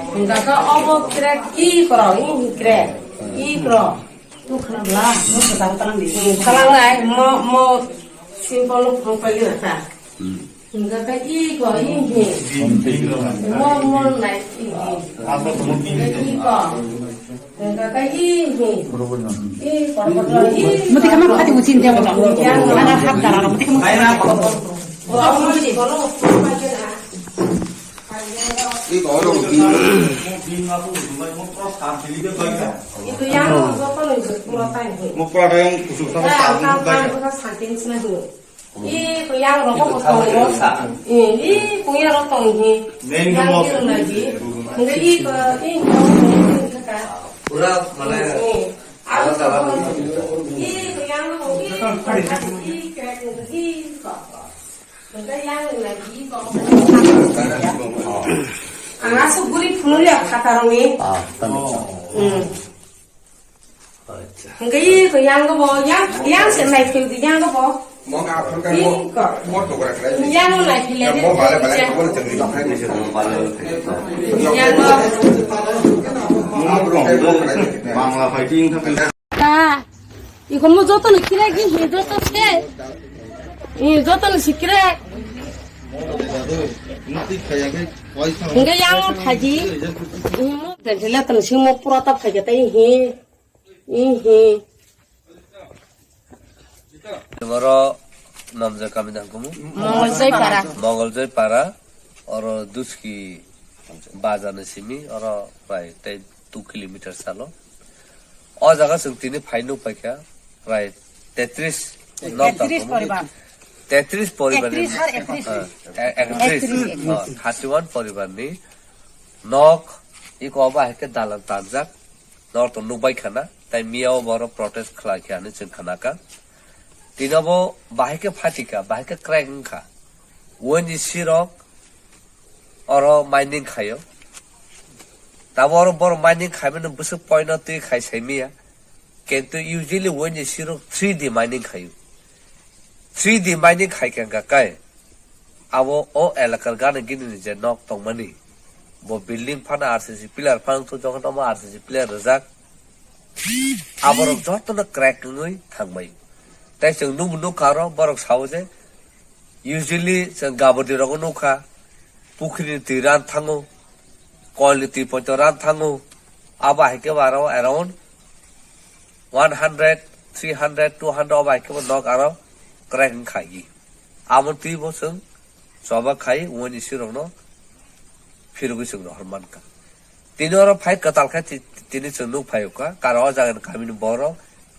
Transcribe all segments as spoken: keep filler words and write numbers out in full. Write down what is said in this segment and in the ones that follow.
Hingka khe obo crack i koro, i crack, i koro. Tu khna bla, mo kwtal talang di. Talang lai, mo, mo simple look mo payu ta. Hingka khe i ko, i hi. Mo, mo lai, i hi. Hingka khe i ko. Hingka khe i hi. I ko, ko, i. Muti kama khati ucin dia ko. Yang mana hak darah, muti kama. Ko, mo si ko, mo payu na. Ito yang joto ni pura time ni. Mo pura yang kusuk sama. Eh, ang kang kang buka sakin sina tu. I ko yang rokok ko tongo. I, i ko yang rokok ni. Yang biru lagi. Nggak i ko, i ko, i ko. Pura mana? I, ang salah. I ko yang rokok i ko. Ang asuk guri phunuli khataroni. Ah, tama. Hmm. Hingke i ko yang bo, yang, yang se nai phil di yang bo. Mo ka phun ka mo, mo to kra kra. Yang nai phil di. Mo bale bale ko bole chengri. Yang bo. Bangla fighting ka. Ka, iko mo joto ni kira ki hi joto se. Hi joto ni si kira. Hingke yang thaji. Hi mo. Tensile tan si mo pura ta phaja tai hi. Hi hi. Boro namjak kami dang kumu. Mongoljoy para. Mongoljoy para. Oro Duski bazar ni simi, oro prai tei two kilometer salo. O jaga chwng tini phai nuk paikha, prai tetris nok tang tetris tongo. Poribar. Tetris poribar ni, ektrish har ektrish. Ah, e-, ektrish. Ektrish, ektrish. Ah, thirty one poribar ni nok iko obo hai khe dalan tanjak. Nok to nuk bai khana, tai miya o boro protest khlai khe ani chwng khana ka. Tini obo bahai khe phatika, bahai khe crack wngkha. Wngni sirok oro mining khaio. Tabo oro borok mining khaimano bwswk poino twi khai saimiya. Kintu usually wngni sirok three D mining khaio. Three D mining khai khe wngkha kai. Abo o elakar gana gini ni je nok tongmani. Bo building phano R C C pillar phano to jokhon tamo R C C pillar rwjak. Aborok jotono crack wngwi thangbai. Tai chwng nukbo nukha oro borok sao je usually chwng gabodi rogo nukha, pukhrini twi ran thango, kolni twi poito ran thango, abo hai khe bo aro around one hundred, three hundred, two hundred abo hai khe bo nok aro crack wngkha gi. Abo twi bo chwng choba khai wngwi ni sirokno phirogwi chwng rohor mankha. Tini oro phai kwtal khe ti-, tini chwng nuk phai kha, karon o jaga ni kami ni borok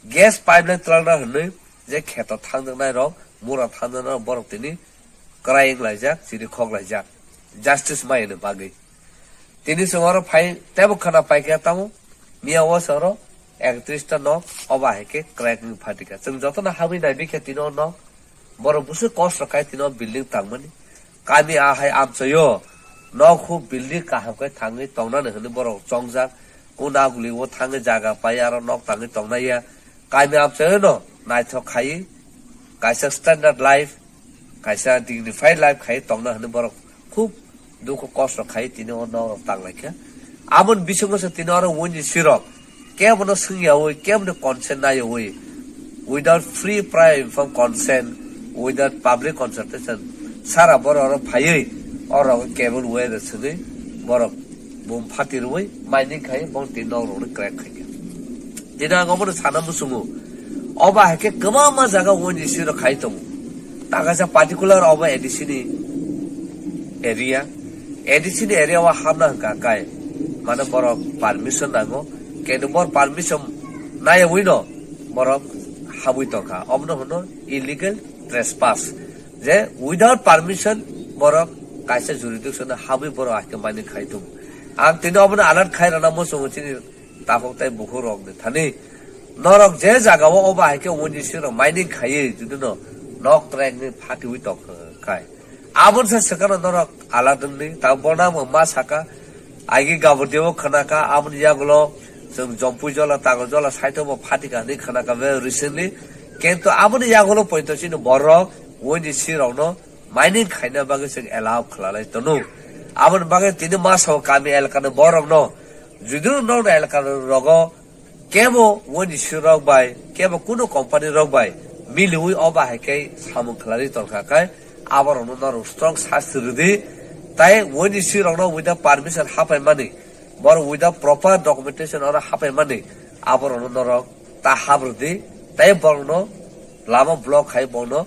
gas pipeline twlangna hwnwi je kheto thangjaknai rok, mura thangjaknai rok, borok tini kwrai wng laijak, chiri khok laijak, justice mai hwnwi bagwi. Tini chwng oro phai teibo khwna pai kha tamo, miya o se oro ektrish ta nok obo hai khe crack wng phatikha. Chwng jotono habwi naibi khe tini o nok, borok bwswk kosto khai tini o building tangmani. Kami ahai amchaio nok huk building kaham khe thangwi tongnani hwnwi borok chongjak. Kunda guli o thangwi jaga pai aro nok tangwi tongnai ya. Kami amchaio no naithok khai kaisa standard life, kaisa dignified life khai tongna hwnwi borok khub dukhu kosto khai tini o nok rok tang lai kha. Aboni bisingo se tini oro wngni sirok kebono swngyawi, kebono consent nayawi, without free prior informed consent, without public consultation, sara borok oro phaiwi oro cable wire swngwi borok bum phatirwi mining khai bong tini nok rokno crack khai kha. Tini ang obono sana muchungo, obo hai khe kwbangma jaga wngni sirok khai tongo. Takaisa particular obo A D C ni area, A D C ni area o hapna hwnkha kai, mane borok permission nango, kintu bor permission nayawi no borok habwi tongkha, obono hwno illegal trespass, je without permission borok kaisa jurisdiction habwi borok ahike mining khai tongo. Ang tini obono alert khai rwna muchungo chini takhuk tei bukhuk rokni thani. Norok je jagao obo ahike O N G C rok mining khaiwi judino nok trekni phatiwi tongkha khai. Aboni se swkang norok alert wngdi, ta bono bo ma saka, agi gabur debo khwnaka, aboni yagulo chwng Jompui jola, Tago jola, saithobo phatika hinwi khwnaka be recently. Kintu aboni yagulo poito chini borok O N G C rokno mining khaina bagwi chwng allow khwlalai tono. Aboni bagwi tini masao kami elakani borokno, judino nokni elaka rogo kebo O N G C rok bai, kebo kuno company rok bai miliwi obo hai khe samung khlai tongkha khai, aborokno norok strong sasti rwdi, tai O N G C rokno without permission hapaimani, borok without proper documentation oro hapaimani, aborokno norok ta hap rwdi, tai borokno lama block khai bono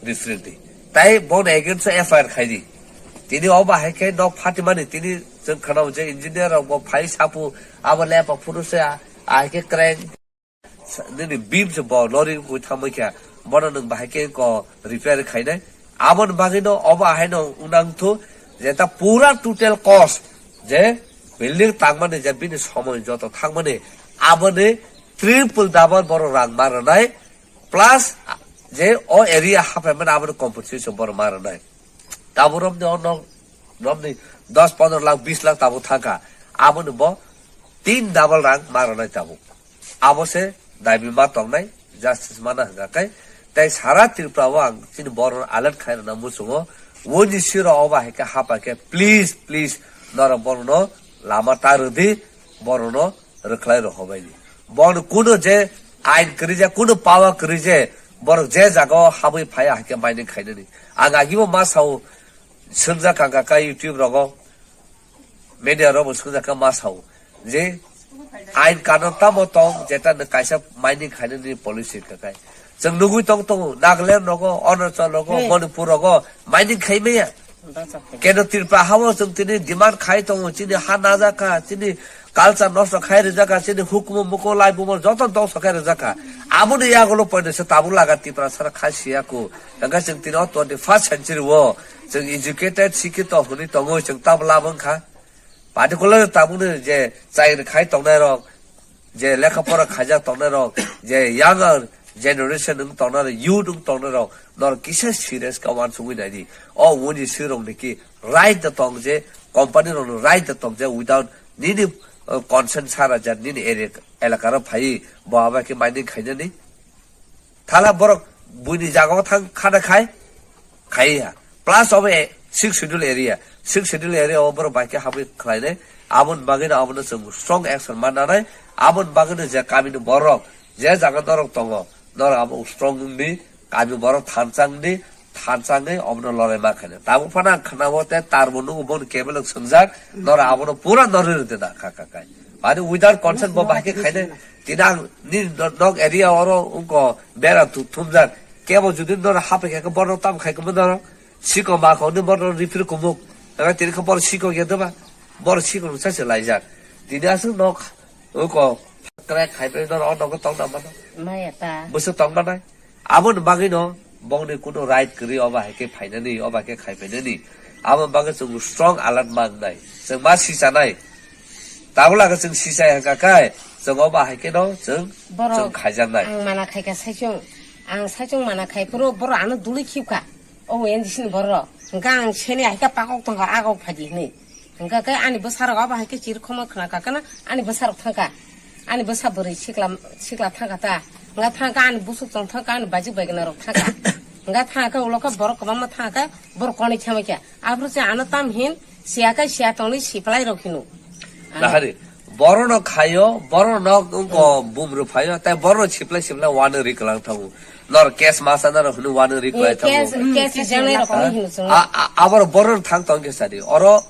referee di. Tai bon against F I R khai di. Tini obo hai khe nok phatimani tini chwng khwnao je engineer rok bo phai sapu abo lepa phuru se a, a hai khe crank nini beam se bo lori koi thamai kha bono nwng bahai khe ko repair khainai. Aboni bagwi no obo hai no unang thu je ta pura total cost je building tangmani je bini somoi joto thangmani aboni triple double borok rang ma rwnai. Plus je o area hapai mani aboni compensation borok ma rwnai. Tabuk romni o nok romni dos pondro lakh bis lakh tabuk thangkha. Aboni bo tin double rang ma rwnai tabuk. Abo se dabi ma tongnai, justice mana hwnka khe. Tai sara Tripura o ang chini borok alert khai rwna muchungo. O N G C rok obo hai khe hapa khe please, please norok borokno lama ta rwdi, borokno rwkhlai rw hobaini. Bono kuno je ain kwrwi je, kuno power kwrwi je, borok je jaga o habwi phai ahai khe mining khainani. Ang agibo ma sao, swngjak kha kha YouTube rogo, media rogo swngjak kha ma sao je ain kanun tamo tong jeta nw kaisa mining khainani policy kha khai. Chwng nugwi tong tongo Nagaland rogo, Arunachal rogo, Manipur rogo mining khai maya. Keno Tripura hao chwng tini demand khai tongo, chini ha najak kha, chini culture nosto khai rijak kha, chini hukumu muko laibumo joto dongso khai rijak kha. Aboni yagulo poino se tabuk laga Tripura sara khai siya ku. Hwnkhe chwng tini o twenty first century o chwng educated, sikito hwnwi tongo, chwng tabuk lama wngkha. Particular tabukni je chai khai tongnai rok, je lekha pora khaijak tongnai rok, je younger generation wng tongnai rok, youth wng tongnai rok, norok kisa serious khe uansugwi naidi. O O N G C rok ni ki right da tong je, company rok ni right da tong je, without nini, uh, consent sara je nini area, elaka ro phai bo aba khe mining khainani. Thala borok buini jaga o thang khana khai, khai ya. Plus obo e, six schedule area. Six schedule area o borok bai khe habwi khlainai. Aboni bagwi no abono chwng strong action ma nanai. Aboni bagwi no je kami ni borok, je jaga norok tongo, norok abo strong wng di, kami borok thansa wng di, thansa wngwi obono lorai ma khainai. Tabuk phano ang khna o te tar bo nugo boni kebel wng swngjak, norok abono pura norwi rwdi na kha kha khai. Ani without consent bo bai khe khainai. Tini ang ni nok area oro wngko bera tu-, thumjak. Kebo judi noro haphaikha khe bono tam khai khe bono sikok ma kok ni bono refer kumuk. Ega tini khe bono sikok ya doba. Bono sikok nungsa se laijak. Tini aswk nok wngko crack khai pai noro o nogo tong na mano. Maya ta. Bwswk tong manai. Aboni bagwino bongni kuno right kwrwi obo hai khe phainani, obo hai khe khai phainani. Aboni bagwi chwng strong alert ma wngnai. Chwng ma sichanai. Tabuk lage chwng sichai hwnkha khe chwng obo hai kheno chwng, borok chwng khaijaknai. Ang mana khaikha saichung. Ang saichung mana khai phuru borok ano duli khibkha. O N G C ni borok. Hwnkha ang seni hai khe pakok tongkha agok phaidi hinwi. Hwnkha khe ani bwsarok abo hai khe chiri khoma khna kha kheno ani bwsarok thangkha. Ani bwsa bwrwi sikla, sikla thangkha ta. Hwnkha thangkha ani busuk chwng thangkha ani baji baigwna rok thangkha. Hwnkha thangkha ulo khe borok kwbangma thangkha borok konwi thangkha. Aphuru se ano tam hin siya khe siya tongni siplai rok hino. Nahari, borono khayo, borono wngko bumrw phayo, tai borono siplai siplai wano ri kwlang thango. Nor case masa naro hwnwi wano ri kwlai thango. Case, case janai rok hino chwng. A, a, aboro borono thang tong khe sadi. Oro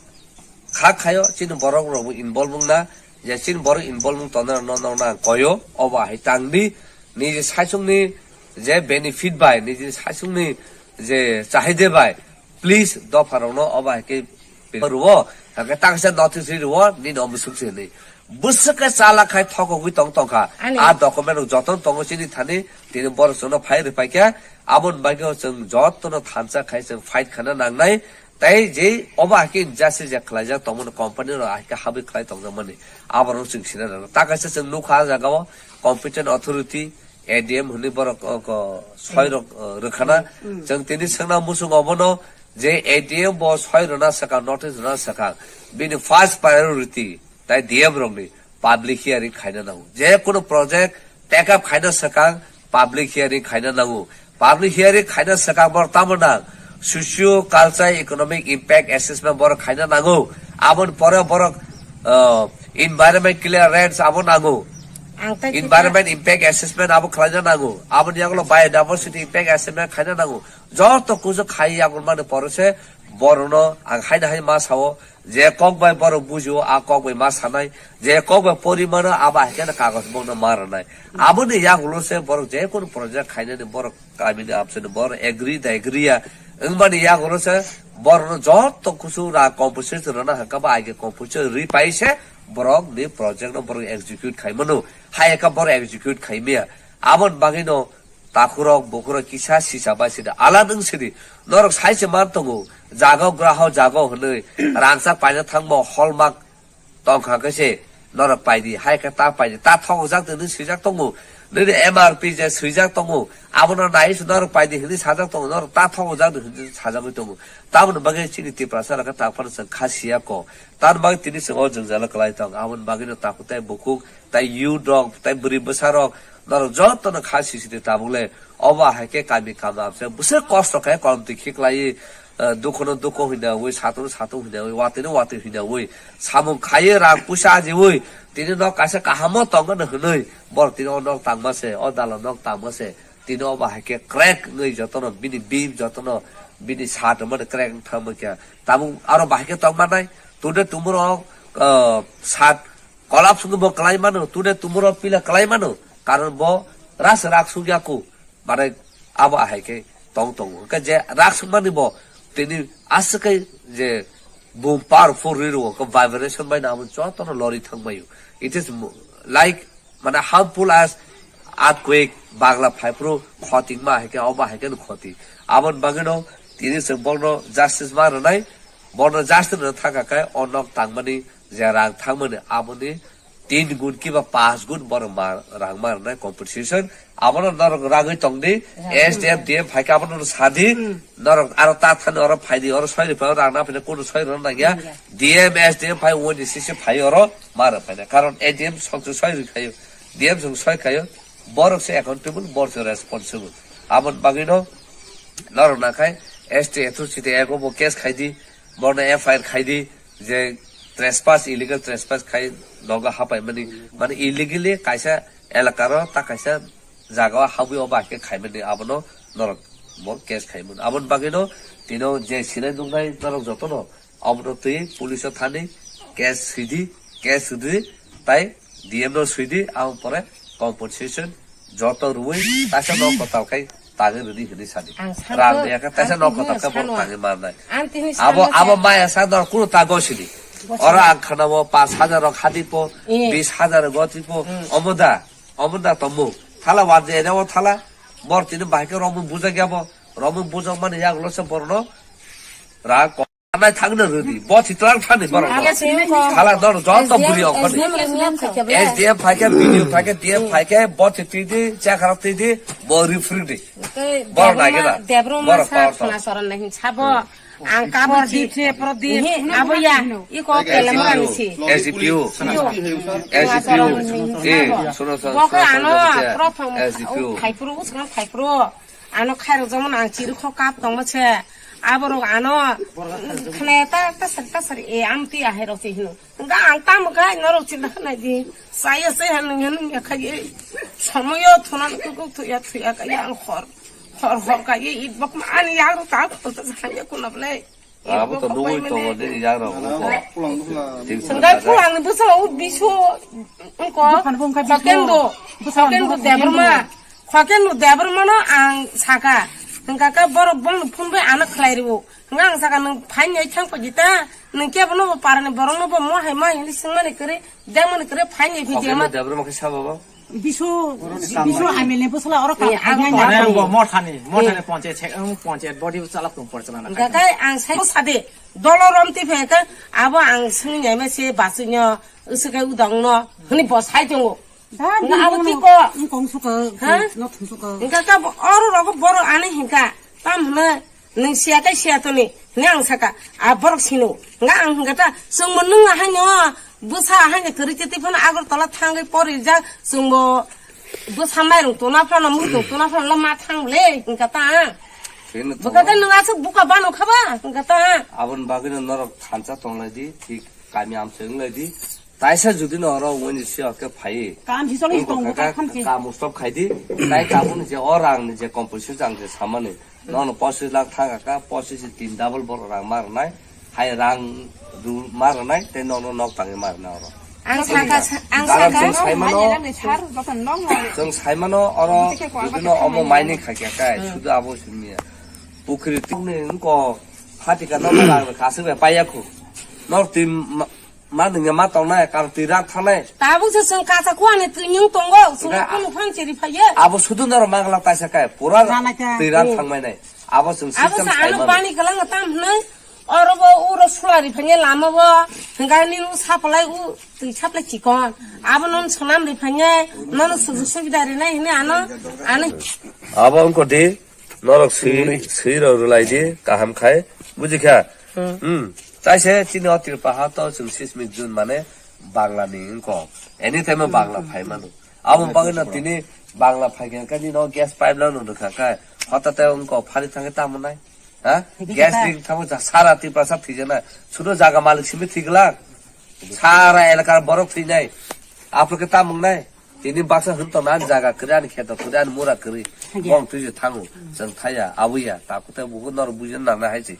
kha khayo chini borok rok bo involve wngna, je chini borok involve wng tongnai rok no, no, no, koyo, obo hai tangdi, niji saichungni je benefit bai, niji saichungni je chahide bai, please dopha rok no obo hai khe Rwo, hake taksa notice ri rwo, nini omo suk se ni. Bwswk khe chala khai thokogwi tong tongkha. Ani. A document rok joto tongo chini thani, tini borok chwngno phai rwpai khe, aboni bagwi chwng jotono thansa khai chwng fight khana nangnai. Tai je obo hake injustice je khlaijak tongmani company rok hake habwi khlai tongjakmani. Aborok chwng sina nango. Taksa chwng nukha a jagao competent authority, A D M hwnwi borok, o, ko, soi rok, o, rwkhana. Mm. Chwng tini swngna muchung obono je A D M bo soi rwna swkang, notice rwna swkang, bini first priority tai D M rokni public hearing khaina nango. Je kunu project take up khaina swkang public hearing khaina nango. Public hearing khaina swkang borok tamo nang? Socio culture economic impact assessment borok khaina nango. Aboni pore borok, o, environment clearance abo nango. Ang tai environment impact assessment abo khlaina nango. Aboni yagulo biodiversity impact assessment khaina nango. Joto kusu khai yagul mani pore se borokno ang haino hai ma sao, je kok bai borok bujio, a kok bai ma sanai, je kok bai pori mano, abo hai khe kagoj bokno ma rwnai. Aboni yagulo se borok je kunu project khainani borok kamini abseni borok agree da agree ya wngmani yagulo se borokno joto kusu ra compensation rwna hwnkha ba age compensation ri pai se borokni project no borok execute khai mano. Hai khe borok execute khai maya. Aboni bagwi no takhurok, bukhurok kisa sisa bai sidi. Ala nwng sidi. Norok sai se man tongo. Jaga o graho jaga o hwnwi rangchak paina thangbo hallmark tongkha khe se norok paidi. Hai khe ta paidi. Ta thokjak de nini swijak tongo. Nini M R P je swijak tongo. Abono nai se norok paidi hwnwi sajak tongo. Norok ta thokjak de hwnwi sajagwi tongo. Tamoni bagwi chini Tiprasa rok khe ta phano chwng kha siya ko. Tamoni bagwi tini chwng o jwngjalo kwlai tong. Aboni bagwi no takhuk tai bukhuk tai youth rok, tai bwrwi bwsa rok, norok joto no kha sisidi tabuk le. Obo hai khe kami kama se bwswk kosto khe kolom twi khiklai, eh, dukhu no dukhu hwnawi, satung no satung hwnawi, watwi no watwi hwnawi, samung khaiwi rang puisa ajiwi, tini nok kaisa kaham o tong no hwnwi, borok tini o nok tangma se, o dala nok tangma se, tini obo hai khe crack wngwi joto no bini bim joto no bini sat mani crack wng thangma khe tabuk aro bahai khe tong manai, tungde tumurok, eh, sat Collapse wngwi bo kwlai mano, tungde tumuro pila kwlai mano, karon bo ras rak suk ya ku, mane abo ahai khe tong tongo. Hwnkhe je rak suk mani bo tini aswk khe je boom powerful ri rwo, khe vibration bai no abo jotono lori thang baio. It is mo-, like, mane harmful as earthquake, bagla phai phuru khotingma hai khe, obo hai khe no khoti. Aboni bagwi no tini chwng bono justice ma rwnai, bono justice rwna thangkha khe o nok tangmani je rang thangmani aboni tin gun kiba panch gun borok ma rang ma rwnai compensation. Abono norok ragwi tongdi, S D M, D M phaikhe abono sadi, norok aro ta thani oro phaidi, oro soi rwphai rang na phina kunu soi rwna nangya. D M, S D M phai wngwi sisi phai oro ma rwphaina. Karon A D M songchung soi rwkhaio, D M song soi khaio, borok se accountable, borok se responsible. Aboni bagwino norok nakhai S T authority ego bo case khaidi, bono F I R khaidi, je trespass, illegal trespass khai nogo hapai mani, mani illegally kaisa elakaro ta kaisa jagao habwi obo hai khe khaimani abono norok bo case khaimani. Aboni bagwino tino je sinai nuknai norok jotono abono twi police o thani case swidi, case swidi tai D M no swidi, aboni pore compensation joto rwui taisa nok kotal khai tangwi rwdi hwnwi sadi. Ang sakno, rang ya khe taisa ang nok tini kotal khe bo sakno. Tangwi marnai. Ang tini abo, sakno abo sa- maya sa dor kuno ta gosidi. Gosidi. Oro ang khana bo panch hajar rok hadi po, eh, bis hajar rok goti po, hmm, omo da, omo da tomo. Thala wan je ene o thala, bor tini bahai khe romwi bujak ya bo, romwi bujak mani yak lo se borno rang ko- Nai thangna rwdi, bo thitlang thani borok no. Abo sini ko. Khala dor joto buri okhoni. S D M rwni ang khaikhe bla. S D M phaikhe, B D O phaikhe, D M phaikhe, bo thitidi, chakharok tidi, bo rifridi. Tei borok Debbarma, nai gena. Debbarma borok sa power khana soron nai hin sabo. Hmm. Ang kabo di, di, pro di. Abo ya, iko kele mo ani si. S D P O. S D P O. Eh, suno, suno, bo khe suno, ano suno, prothom S D P O. Khai phuru, usman khai phuru. Ano khairok jemon ang chiri kho kap tongma se. Aborok ano khne ta, ta sar, ta sar, e, amtwi ahairok se hino. Hwnkhe ang tamo khai norok chinta khnai di. Saya se han nung han nung ya khai e. Somoyo thuna kuk kuk thuya thuya kaya ang hor. Hor hor kaya it bok ma ani yang ta khon ta sa ya kunap le. Abo to nugui tongo, nini yagra wngkha. Hwnkhe phulangni bwskango bisu wngkha. Buphang, buphang, buphang. Khokendo, Khokendo Debbarma. Khokendo Debbarmano ang saka. Hwnkha khe borok bongni phone bai ano khlai rwo. Nga ang saka nwng phaini ai thang pagi ta, nwng kebo no bo parani borok no bo mo hai ma hini singmani kwrwi, dengmani kwrwi phaini ai Khokeno pijama. Debra mokhe sabo bo. Bisu, bisu amele bosla oro ka Eh, phai ang nai Mane na. Ang bo mothani, mothani Eh. Ponchayat sek, ang ponchayat body chalak tong porchalana Hingka khai. Kai ang sai sade, dolo rom ti phe ka, abo ang sini nyai ma se basinyo, usukai udang no, hini bo sai tongo. Da, Nga abo di tiko. Ang kong suka, Ha? Not suka. Hingka ka bo oro rogo boro ani hingka, tam hna. Nwng siya kai siya toni, hwnwi ang saka, a borok sino. Nga ang hwnkha ta, chwngbo nwng ahaino, bwsa ahaino kwrwi twi phano Agartala thangwi porijak, chwngbo bwsa mairung tona phano, muitung tona phano ma thang le, hwnkha ta. Chwngno Bwkha tongo. Khe nwng aswk buka bano kha ba, hwnkha ta. Aboni bagwino norok thansa tonglai di, thik kami amchai wnglai di. Taisa judi no oro wngwi si hwnkhe phai. Kam si choli Wngkha tong kha buka khamsi. Kam stop khai di. Tai tabuk ni je o rang ni je compensation ang je samani. Nono pochis lakh thang kha, pochis tin double bor rang ma rwnai. Hai rang ru ma rwnai, tei nono nok tangwi ma rwnai oro. Ang saka, ang Dara saka. Chwng saimano, Manya lang ni sar, joto nong nong. Chwng saimano oro Buti khe kwa judi no pati omo khamani mining nang. Khai kha kai, Hmm. Sudu abo simi ya. Pukhri tini wngko phatika no rang kha aswk bai paiya khu. Nok twi ma, Ma nungya ma tongnai, kar twi rak thangnai. Tabuk se chwng kacha kuani twi nyung tongo, chwng Nga- kunu phan chiri phaiye. Abo sudu noro manglak taisa kai, pura Manaka. Twi rak Hmm. thangmai nai. Abo chwng Abo system sa ano saimano. Bani kwlwng tam hwnwi, oro bo uro sulari phaiye lama bo, hwnga nini u sapalai u twi saplai chikon. Abo non sonam ri phaiye, non sujug subida rinai hwnwi ano, ano. Abo wngkha di, Norok swi, Swi. Swi rok rwlai di, kaham khai, buji kha? Hmm. Hmm. Taise chini o Tripura ha to chwng sismik June mane Bangla ni wngkok. Anytime o Bangla Hmm. phai mano. Abo bagwi no tini Bangla phai khe kani no gas pipeline no rwkha kha. Hota te wngkok phari thangwi tamo nai. Ha? Hidi Gas kha. Ring thangwi ja sara Tripura sa thwijana. Sudo jaga malik simi thwiglak. Sara elakar borok thwijnai. Aphuru khe tamo wngnai. Tini baksa hwn tongna ani jaga kwrwi, ani kheto kwrwi, ani mura kwrwi. Haiya. Bong twi se thango. Chwng thaya, abuya. Takhuk tei bukhuk norok buji nang nai hai se.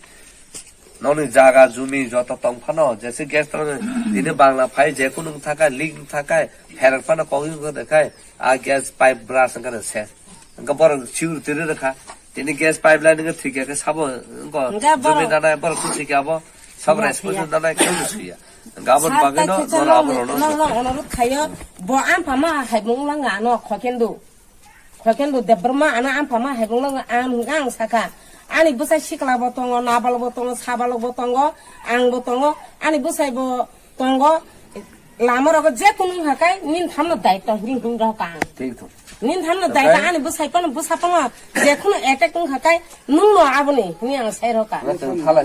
Nokni jaga, jumi joto tong phano, jese gas tong, tini Bangla phai, je kunu wng thakai, leak wng thakai, pherang phano kok wng thakai, a gas pipe brush wng kha se. Wngkha borok siu twi rw kha. Tini gas pipeline wngkha thwi kha khe sabo wngkha Wngkha jumi borok nanai borok thwi kha abo sabo Wngkha responsible thwi nanai khe thwi ya. Wngkha aboni bagwi no Sab noro abo no no no no no khayo bo ampha ma hai bung langa no khokendu. Khokendu Debbarma ana ampha ma hai bung langa ang hwnkha ang sakha. Ani bwsai sikla bo tongo, nabal bo tongo, sabalok bo tongo, ang bo tongo. Ani bwsai bo Tongo, lama rogo je kunu wngkha kai, nin thamno daitwa hini hwn rw kha ang. Thik thok. Nin thamno daitwa Okai. Ani bwsai phano, bwsa phano, je kunu attack wngkha kai, nwng no aboni hini ang sai rw kha. Nwng tong thala.